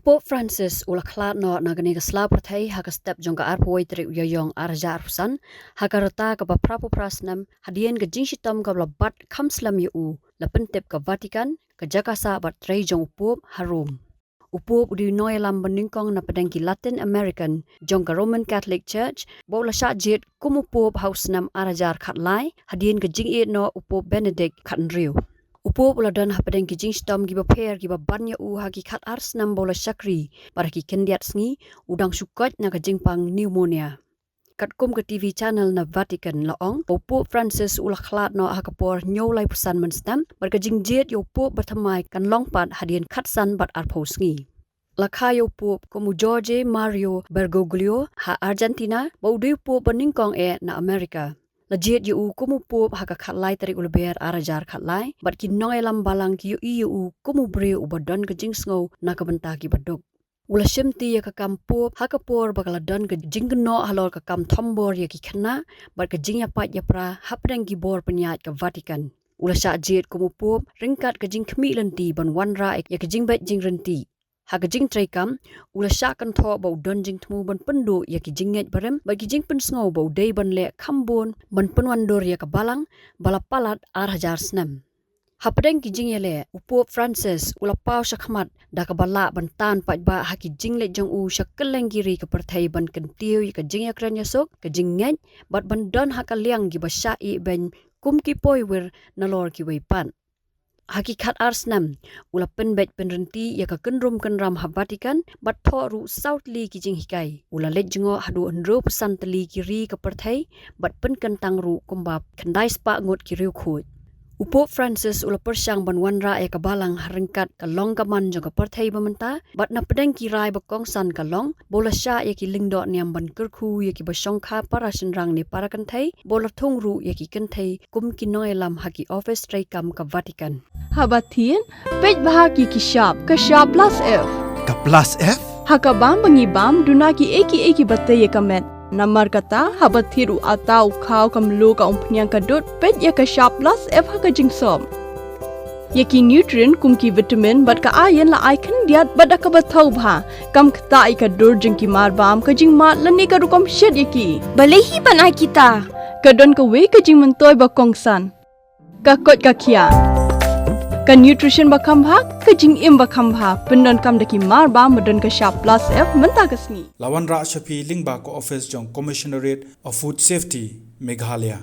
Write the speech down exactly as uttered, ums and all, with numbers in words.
Pope Francis u la khlad noh na kane ka sla pyrthei ha ka step jong ka arphew tarik u Ïaïong ar hajar arphew san, ha ka rta kaba phra phew phra snem, hadien ka jingshitom kaba la bat kham slem ïa u, la pyntip ka Vatican, ka jaka sah bad trei jong u Pope ha Rome. U Pope u dei u nongïalam banyngkong na pdeng ki Latin American jong ka Roman Catholic Church, ba u la shah jied kum u Pope ha u snem ar hajar khatlai, hadien ka jingïeit noh u Pope Benedict khathynriew. U Pope u la don hapdeng ki jingshitom kiba pher kiba ban ïa u ha ki khatar snem ba u la shakri, bad ha ki khyndiat sngi, u dang shu koit na ka jingpang pneumonia. Katkum ka T V channel na Vatican la ong, u Pope Francis u la khlad noh ha ka por hynñiew lai phew san mynstem, bad ka jingjied ïa u Pope bathymmai kan long pat hadien khatsan bad arphew sngi. La kha ïa u Pope kum u Jorge Mario Bergoglio ha Argentina, ba u dei u Pope banyngkong eh na America. La jied ïa u kum u Pope ha ka khatlai tarik u Lber ar hajar khatlai, bad ki nongïalam balang ki ïohi ïa u kum u briew uba don ka jingsngew na ka bynta kiba duk. U la shimti ïa ka kam Pope ha ka por ba ka la don ka jingkynnoh halor ka kam thombor ïa ki khynnah, bad ka jingïapait ïapra hapdeng ki bor pynïaid ka Vatican. U la shah jied kum u Pope ryngkat ka jingkhmih lynti ban wanrah ïa ka jingbeit jingryntih. Ha ka jingtrei kam, u la shah kynthoh ba u don jingthmu ban pynduh ïa ki jingngeit barim, bad ki jingpynsngew ba u dei ban leh kham bun ban pynwandur ïa ka balang ba la palat ar hajar snem. Hapdeng ki jingïaleh, u Pope Francis u la paw shakhmat da kaba lah ban tan paidbah ha ki jingleit jong u sha kylleng ki ri ka pyrthei ban kyntiew ïa ka jingïakren ïasuk, ka jingngeit, bad ban don ha ka liang kiba shah ïehbeiñ kum ki poiwir nalor kiwei pat. Ha ki khatar snem, u la pynbeit pynryntih ïa ka kynrum kynram ha Vatican, bad thoh ruh saw tylli ki jinghikai. U la leit jngoh haduh hynriew phew san tylli ki ri ka pyrthei, bad pynkyntang ruh kumba khyndai spah ngut ki riewkhuid. U Pope Francis u la pyrshang ban wanrah ïa ka balang ha ryngkat ka long ka man jong ka pyrthei ba mynta, bad na pdeng ki rai ba kongsan ka long, ba u la shah ïa ki lyngdoh niam ban kyrkhu ïa kiba shongkha para shynrang ne para kynthei, ba u la thung ruh ïa ki kynthei kum ki nongïalam ha ki ophis treikam ka Vatican. Haba thied, peit bha ïa ki shap, ka shap plus F. Ka plus F? Ha ka bam ba ngi bam, duna kiei kiei kiba tei ïa ka met. Namar kata, haba thied u atta, u khaw, ka mluh, ka umphniang, ka dud, peit ïa ka shap plus F ha ka jingsop. Ïa ki nutrient kum ki vitamin bad ka iron la ai khyndiat bad da kaba thaw bha. Kam ktah ïa ka dur jong ki marbam, ka jingmad lane ka rukom shet ïa ki. Balei hi ban ai kita? Ka don kawei ka jingmyntoi ba kongsan. Ka koit ka khiah. Ka nutrition ba kham bha, ka jingim ba kham bha. Pyndonkam da ki marbam ba don ka shap plus F mynta ka sngi. La wanrah sha phi lyngba ka office jong Commissionerate of Food Safety, Meghalaya.